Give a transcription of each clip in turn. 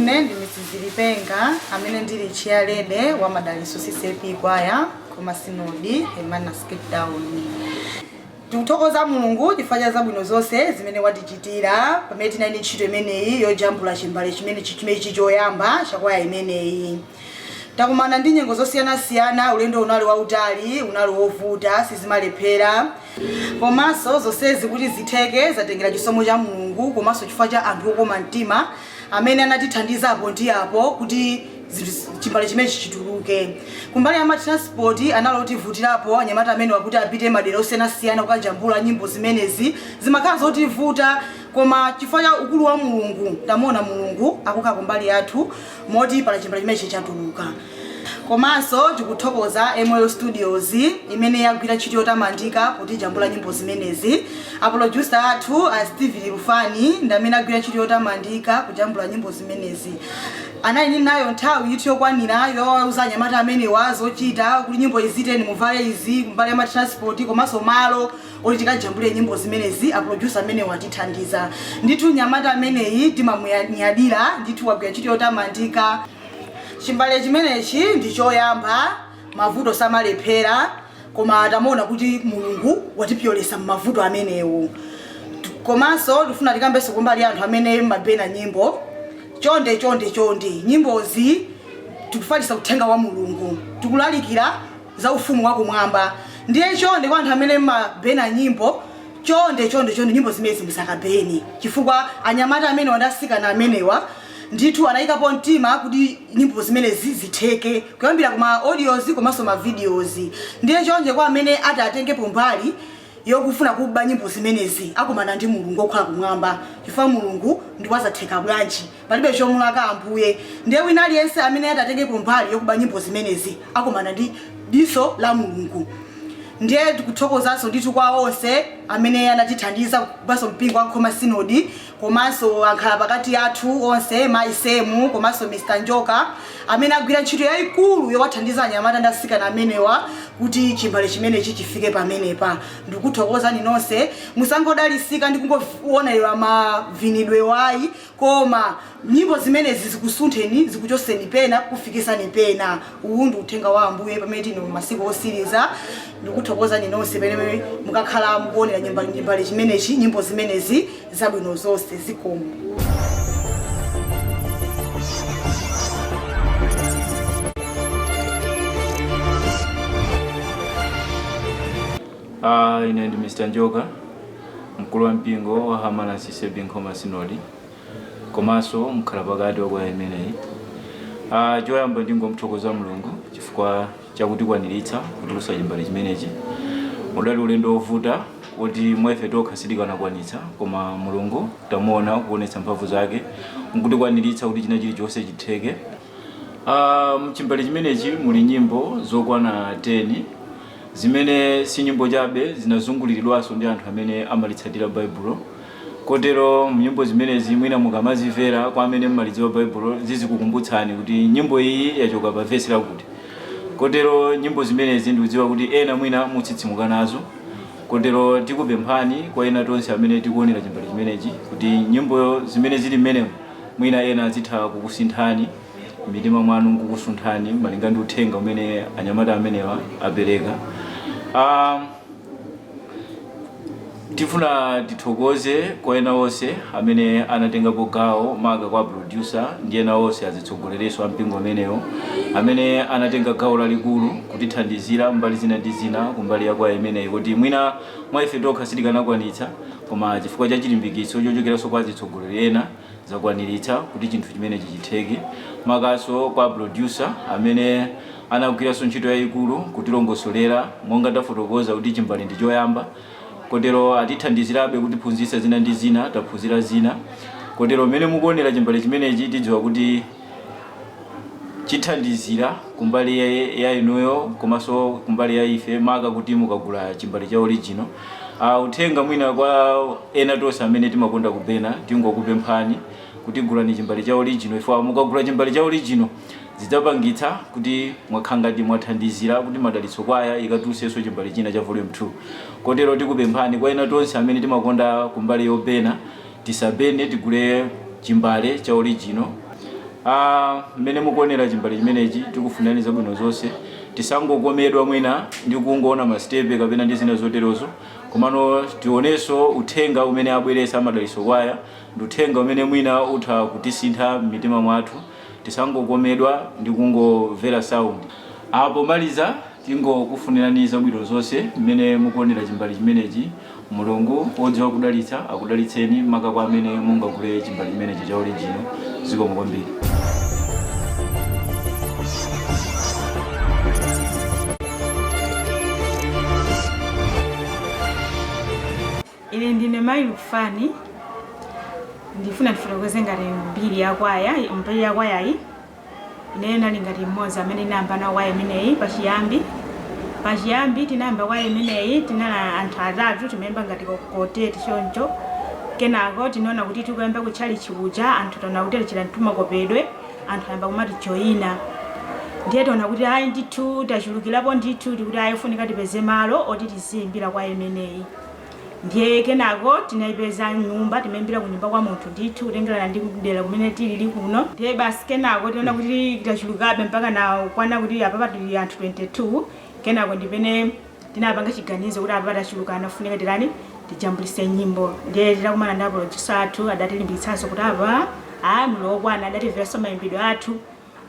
Ine ndi Mrs. Lipenga amene ndili chairlady wa Madalitso CCAP Choir Nkhoma Synod Hermanus Cape Town. Tikuthokoza Mulungu chifukwa cha zabwino zonse zimene watichitira pamene tinali ndi ntchito imeneyi yojambula chimbale chimenechi choyamba chakwaya imeneyi. Takumana ndi nyengo zosiyanasiyana, ulendo unali wautali, unali wovuta, sizimalephera. Komanso zonsezi kuti zitheke zatengera chisomo cha Mulungu komanso chifukwa cha anthu okoma mtima amene anatithandiza apo ndi apo kuti chimbale chimenechi chituluke. Kumbali ya matransport anali otivutirapo anyamata amene wakuti apite madera osiyanasiyana kukajambula nyimbo zimenezi, zimakhala zotivuta, koma chifukwa cha ukulu wa Mulungu tamuona Mulungu akukhala kumbali yathu moti pala chimbale chimenechi chatuluka. Komanso tikuthokoza ML Studios imene yagwira ntchito yotamandika potijambula nyimbo zimenezi. A producer athu a Steve Lufani ndi amene agwira ntchito yotamandika kujambula nyimbo zimenezi. Anali nayo nthawi ndithu yokwanira yowauza anyamata amenewa zochita kuti nyimbo iziteni, muvale izi, kumbali ya matransport komanso malo oti tikajambule nyimbo zimenezi. A producer amenewa atithandiza ndithu. Nyamata ameneyi timamuyadira ndithu, wagwira ntchito yotamandika. Chimbale chimenechi ndi choyamba, mavuto samalephera, koma tamuona kuti Mulungu watipyolesa m'mavuto amenewo. Komanso tifuna tikambenso kumbali ya anthu amene mabena nyimbo. Chonde, chonde, chonde, nyimbozi tikufalitsa uthenga wa Mulungu, tikulalikira za ufumu wakumwamba. Ndiye chonde kwa anthu amene mabena nyimbo, chonde, chonde, chonde, nyimbo zimenezi musakabeni, chifukwa anyamata amenewa ndi asikana amenewa ndithu anayikapo mtima kuti nyimbo zimenezi zitheke, kuyambira kuma audios komanso ma videos. Ndiye chonde kwa amene ati atengepo mbali yokufuna kuba nyimbo zimenezi, akumana ndi Mulungu okhala kumwamba, chifukwa Mulungu ndi wazatheka bwanji, palibe chomulaka Ambuye. Ndiye wina aliyense amene ati atengepo mbali yokuba nyimbo zimenezi akumana ndi diso la Mulungu. Ndiye tikuthokozanso ndithu kwa onse amene anatithandiza, komanso mpingo wa Nkhoma Synod, komanso ankhala pakati athu onse, Mayi Semu komanso Mr Njoka, amene agwira ntchito yayikulu yowathandiza anyamata ndi asikana amenewa kuti chimbale chimenechi chifike pamenepa. Ndikuthokozani nonse. Musangodalisika ndi kungoonera mavinidwe wayi, koma nyimbo zimenezi zikusuntheni, zikuchoseni pena, kufikisani pena. Uwu ndi uthenga wa Ambuye pamene tili masiku osiriza. Ndikuthokozani nonse pamene mukakhala mukuonera chimbale chimenechi, nyimbo zimenezi zabwino zonse. Zikomo. Ine ndi Mr. Njoka, mkulu wa mpingo wa Hermanus CCAP Nkhoma Synod, komanso mkhala pakati wa kwaya imeneyi. Choyamba ndingomthokoza Mulungu chifukwa chakutikwaniritsa kutulutsa chimbale chimenechi. Udali ulendo wovuta woti mwefe tokha sitikanakwanitsa, koma Mulungu tamuona kuonetsa mphamvu zake nkutikwaniritsa kuti china chilichonse chitheke. Mchimbale chimenechi muli nyimbo zokwana 10 zimene si nyimbo chabe, zinazunguliridwanso ndi anthu amene amalitsatira Baibulo. Kotero mnyimbo zimenezi mwina mukamazimvera, kwa amene mmalidziwa Baibulo, zizikukumbutsani kuti nyimbo iyi yachoka pa vesi lakuti. Kotero nyimbo zimenezi ndikudziwa kuti ena mwina mutsitsimuka nazo. Kotero tikupemphani kwa ena tonse amene tikuonera chimbale chimenechi kuti nyimbo zimene zili mmenemo mwina ena zitha kukusinthani mitima mwanu nkukusunthani malinga ndi uthenga umene anyamata amenewa apereka. Tifuna tithokoze kwa ena onse amene anatengapo gawo, maka kwa producer ndi ena onse azitsogolereso a mpingo umenewo amene anatenga gawo lalikulu kutithandizira mbali zina ndi zina kumbali ya kwaya imeneyi, kuti mwina mwa ife tokha sitikanakwanitsa, koma chifukwa cha chilimbikitso chochokeranso kwa azitsogoleri ena zakwaniritsa kuti chinthu chimenechi chitheke. Makanso kwa producer amene anagwiranso ntchito yayikulu kutilongosolera, monga tafotokoza kuti chimbale ndi choyamba, kotero atithandizirabe kutiphunzitsa zina ndi zina, taphunzira zina. Kotero mmene mukuonera chimbale chimenechi, tidziwa kuti chithandizira kumbali ya inuyo komanso kumbali ya ife, maka kuti mukagula chimbale cha original. Uthenga mwina kwa ena tonse amene timakonda kubena, tingokupemphani kuti gulani chimbale cha original, ifo mukagula chimbale cha original zidzapangitsa kuti mwakhala ngati mwathandizira kuti Madalitso Kwaya ikatulutsenso chimbale china cha volume 2. Kotero tikupemphani kwa ena tonse amene timakonda kumbali yobena, tisabene, tigule chimbale cha original. Mmene mukuonera chimbale chimenechi, tikufunirani zabwino zonse. Tisangokomedwa mwina ndi kungoona masitepe kapena ndi zina zoterozo, komano tionenso uthenga umene abweretsa Madalitso Kwaya, ndi uthenga umene mwina utha kutisintha m'mitima mwathu. Tisangokomedwa ndi kungomvera sound apo. Maliza, tingokufunirani zabwino zonse mmene mukuonera chimbale chimenechi. Mulungu wodziwa kudalitsa akudalitseni, maka kwa amene mungagule chimbale chimenechi cha original. Zikomo kwambiri. Ine ndine Mayi Lufani. Ndifuna ndifotokoze ngati mbiri ya kwaya. Mbiri ya kwayayi, ineyo nali ngati mmodzi amene inayamba nawo kwaya imeneyi pachiyambi. Pachiyambi tinayamba kwaya imeneyi tinali anthu atatu, timayimba ngati quartet choncho. Kenako tinaona kuti tikuyamba kutchalichi kuja, anthu taona kuti tichita tumakopedwe, anthu ayamba kumati joyina. Ndiye taona kuti ayi ndithu, tachulukirapo ndithu, tikuti ayi, funika tipeze malo oti tiziyimbira kwaya imeneyi. Ndiye kenako tinayipeza nyumba, timayimbira ku nyumba kwa munthu ndithu, kutengerana ndi kudera kumene tilili kuno. Ndiye basi, kenako tinaona kuti tachulukabe mpaka na kwana kuti apapa tili anthu 22. Kenako ndipene tinapanga chiganizo kuti apapa tachulukana, funika tirani, tijambulise nyimbo. Ndiye titakumana ndi aproducer athu, adatilimbikitsanso kuti apa ayi, muli okwana. Adatimveranso mayimbidwe athu,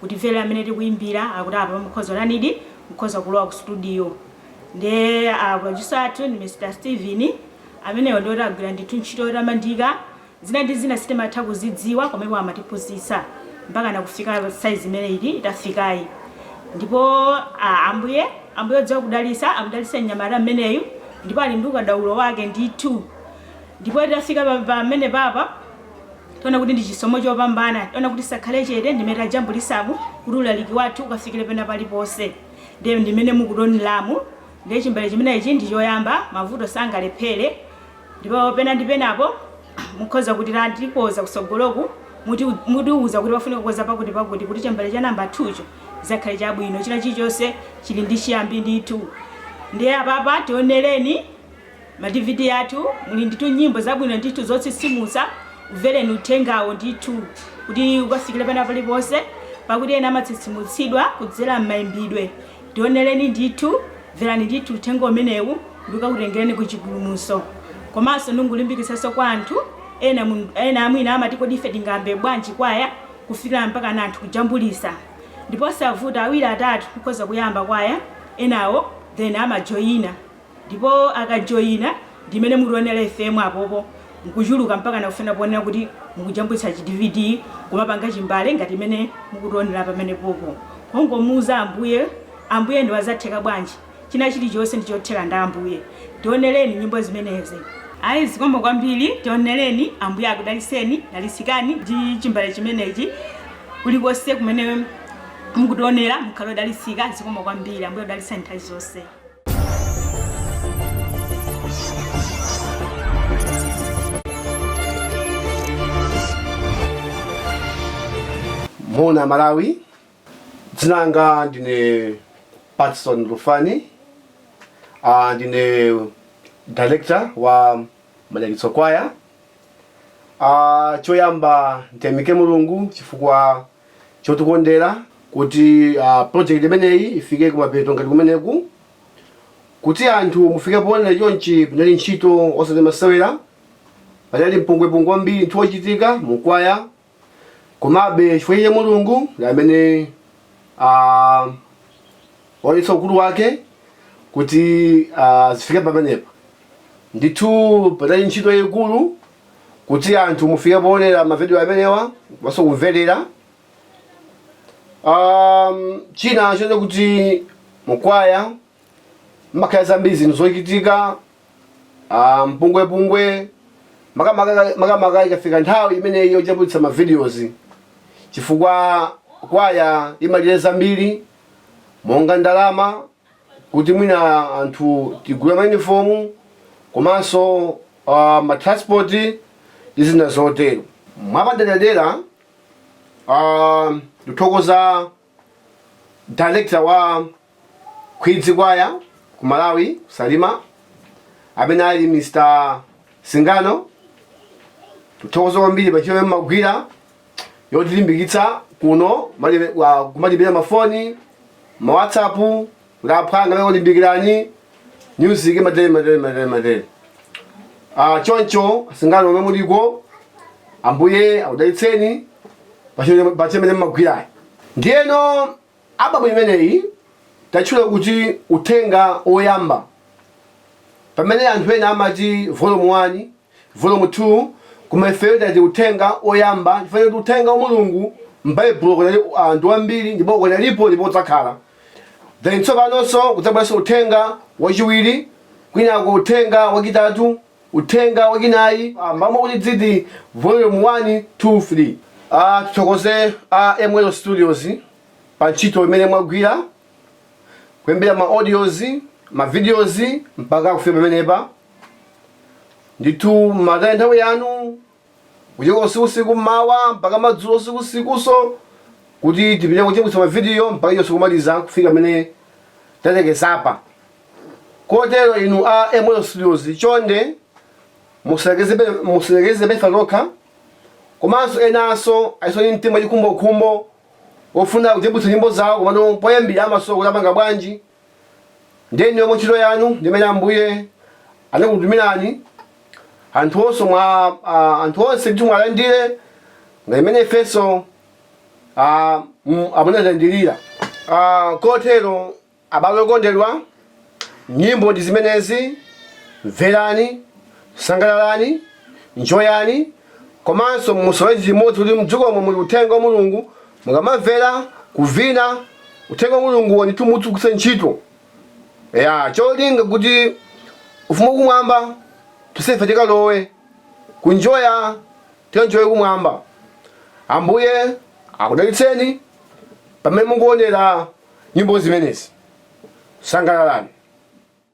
kutimvera amene tikuyimbira, akuti apa mukhoza lanidi, mukhoza kulowa ku studio. Ndiye aproducer athu ndi Mr Steven, amenewo ndioti agwira ndithu ntchito yotamandika. Zina ndi zina sitimatha kuzidziwa, komwepo amatiphunzitsa mpaka nakufika size imene ili itafikayi. Ndipo Ambuye odziwa kudalitsa amudalitse mnyamata mmeneyu, ndipo ali ndi ukadaulo wake ndithu. Ndipo titafika pamene papa, tiona kuti ndi chisomo chopambana. Tiona kuti sakhale chete, ndimene tajambulisamu kuti ulaliki wathu ukafikire pena paliponse. Ndiye ndimene mukutoneramu. Ndiye chimbale chimenechi ndi choyamba, mavuto sangalephere, ndipo pena ndi penapo mukhoza kuti tikoza kusogoloku, mutiuza kuti pafunika kukoza pakuti pakuti, kuti chimbale cha namba 2 cho zakhale chabwino. China chilichonse chili ndi chiyambi ndithu. Ndiye apapa tionereni ma DVD athu, muli ndithu nyimbo zabwino ndithu zotsitsimutsa. Umvereni uthengawo ndithu kuti ukafikire pena paliponse, pakuti ena amatsitsimutsidwa kudzera m'mayimbidwe. Tionereni ndithu, mverani ndithu uthenga umenewu ndi ukakutengereni ku chipulumutso. Komanso ndingulimbikitsanso kwa anthu ena, ena amwina amati, "Kodi ife tingambe bwanji kwaya kufikira mpaka na anthu kujambulisa?" Ndipo savuta, awiri atatu kukhoza kuyamba kwaya, enawo then amajoyina, ndipo akajoyina ndimene mutionera ifemu apopo nkuchuluka mpaka nakufuna kuonera kuti mukujambulitsa chi DVD, kumapanga chimbale ngati imene mukutionera pamene popo. Kongomuuza Ambuye, Ambuye ndi wazatheka bwanji, china chilichonse ndichotheka ndi Ambuye. Tionereni nyimbo zimenezi. Ayi, zikomo kwambiri. Tionereni, Ambuye akudaliseni, dalisikani ndi chimbale chimenechi. Kulikonse kumene mukutionera, mukhale odalisika. Zikomo kwambiri, Ambuye akudaliseni nthawi zonse. Mona Malawi, dzina langa ndine Patson Rufani. Ndine director wa Madalitso Kwaya. Choyamba ndiyamike Mulungu chifukwa chotikondera kuti project imeneyi ifike kumapeto ngati kumeneku, kuti anthu mufike poonera chonchi. Panali ntchito osati masewera, panali mpungwepungwe wambiri nthu wochitika mukwaya, komabe chifukwa cha Mulungu ndi amene waonetsa ukulu wake kuti zifike pamenepa. Ndithu panali ntchito yayikulu kuti anthu mufike poonera mavidiyo amenewa komanso kumverera. China chonena kuti mukwaya mmakhala zambiri zinthu zochitika, mpungwepungwe, makamaka ikafika nthawi imeneyi yojambulitsa ma videos, chifukwa kwaya imalira zambiri monga ndalama kuti mwina anthu tigule ma uniform komanso ma transport ndi zina zotero. Mwapaderadera ndithokoza director wa Khwidzi Kwaya ku Malawi, Salima, amene ali Mr Singano. Tikuthokoza kwambiri pa ntchito yomwe mmagwira. Yotilimbikitsa kuno kumatiimbira mafoni, ma WhatsApp, kuti aphwanga limbikirani music, matere matere matere matere. Ah, choncho asungwana omwe muliko, Ambuye akudalitseni pachimene mmagwirayi. Ndiyeno album imeneyi tatchula kuti Uthenga Oyamba, pamene anthu ena amati volume 1, volume 2, koma ifeyo tati Uthenga Oyamba chifukwa kuti uthenga wa Mulungu m'Baibulo kunali anthu ambiri ndipo kunalipo ndipo udzakhala. Then tsopanonso kudzabweranso uthenga wachiwiri, kwinako uthenga wachitatu, uthenga wachinayi, mbamo kuti dzidi volume 1, 2, 3. Tithokoze a ML Studios pa ntchito imene mwagwira kuyambira ma audios, ma videos, mpaka kufika pamenepa. Ndithu mataya nthawi yanu kuchoka usikusiku, mmawa mpaka madzulo, usikusikuso, kuti tipite kucheputsa ma video mpaka iyonse kumaliza kufika pamene talekezapa. Kotero inu a ML Studios, chonde musalekeze pefa lokha, komanso enanso aiso ndi mtima chikhumbokhumbo ofuna kujambulitsa nyimbo zawo, komano poyambira amasowa kuti apanga bwanji. Ndeni yomwe ntchito yanu ndimene Ambuye anakutumirani, anthu onse mwa anthu onse kuti mwalandire ngati imene ifenso amunalandirira. Kotero abale okondedwa, nyimbo ndi zimenezi, mverani, sangalalani, njoyani, komanso musolezi chimodzi kuti mdzikomo muli uthenga wa Mulungu. Mukamamvera, kuvina uthenga wa Mulungu, ndithu mutsukuse ntchito ya cholinga kuti ufumu kumwamba tisefe, tikalowe kunjoya, tikanjoye kumwamba. Ambuye akudalitseni pamene mukuonera nyimbo zimenezi. Sangalalani.